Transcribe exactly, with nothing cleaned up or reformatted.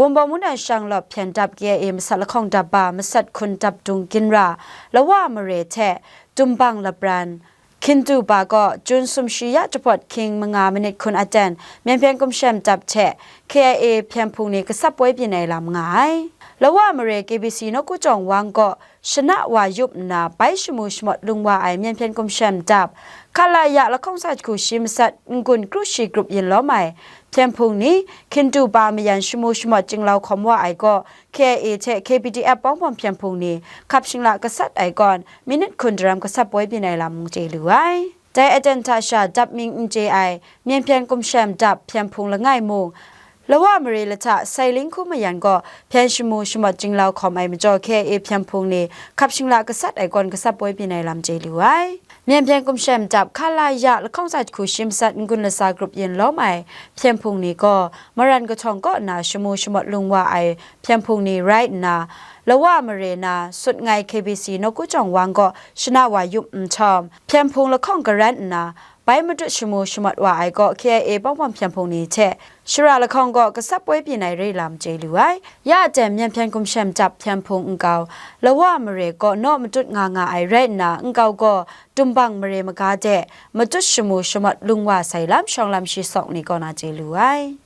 Bumbawng Mungdan Shang Lawp hpyen dap K I A masat lahkawng dap ba masat hkun dap dung ginra, Lawa mare hte Tumbang Lapran, Hkindu ba gaw Jun sumshi ya jahpawt hkying manga manit hkun aten Myen Hpyen Gumshem dap hte K I A hpyen hpung ni gasap poi byin ai lam nga ai. Lawa mare K B C Nawku Jawng Wang gaw Shana wa yup nna bai shamu shamawt lung wa ai Myen Hpyen Gumshem dap, Khalaya lahkawng sa jahku shi masat n-gun kru shi grup yin lawm ai hpyen hpung ni, Hkindu ba mayan shamu shamawt jinglau hkawm wa ai gaw, K I A hte K P D F Pawngpawm hpyen hpung ni hkap shingla gasat ai kawn, minit hkun daram gasap poi byin ai lam mung chye lu ai. Dai aten hta sha dap mying n chye ai, Myen Hpyen Gumshem dap hpyen hpung langai mung, Lawa mare lahta Sailing hku mayan gaw hpyen shamu shamawt jinglau hkawm ai majaw, K I A hpyen hpung ni hkap shingla gasat ai kawn gasap poi byin ai lam chye lu ai. Myen Hpyen Gumshem dap Khalaya lahkawng sa jahku shi masat n-gun latsa grup yin lawm ai hpyen hpung ni gaw, Maran kahtawng kaw nna shamu shamawt lung wa ai hpyen hpung ni rai nna, Lawa mare na Sutngai K B C Nawku Jawng Wang gaw Shana wa yup nhtawm, hpyen hpung lahkawng garan nna, bai matut shamu shamawt wa ai gaw K I A Pawngpawm hpyen hpung ni hte shara lahkawng gaw gasap poi byin ai re lam chye lu ai. Ya aten Myen Hpyen Gumshem dap hpyen hpung nkau, Lawa mare gaw naw matut nga nga ai rai nna, nkau gaw Tumbang mare maga de matut shamu shamawt lung wa sai lam shawng lam shi sawk ni kaw na chye lu ai.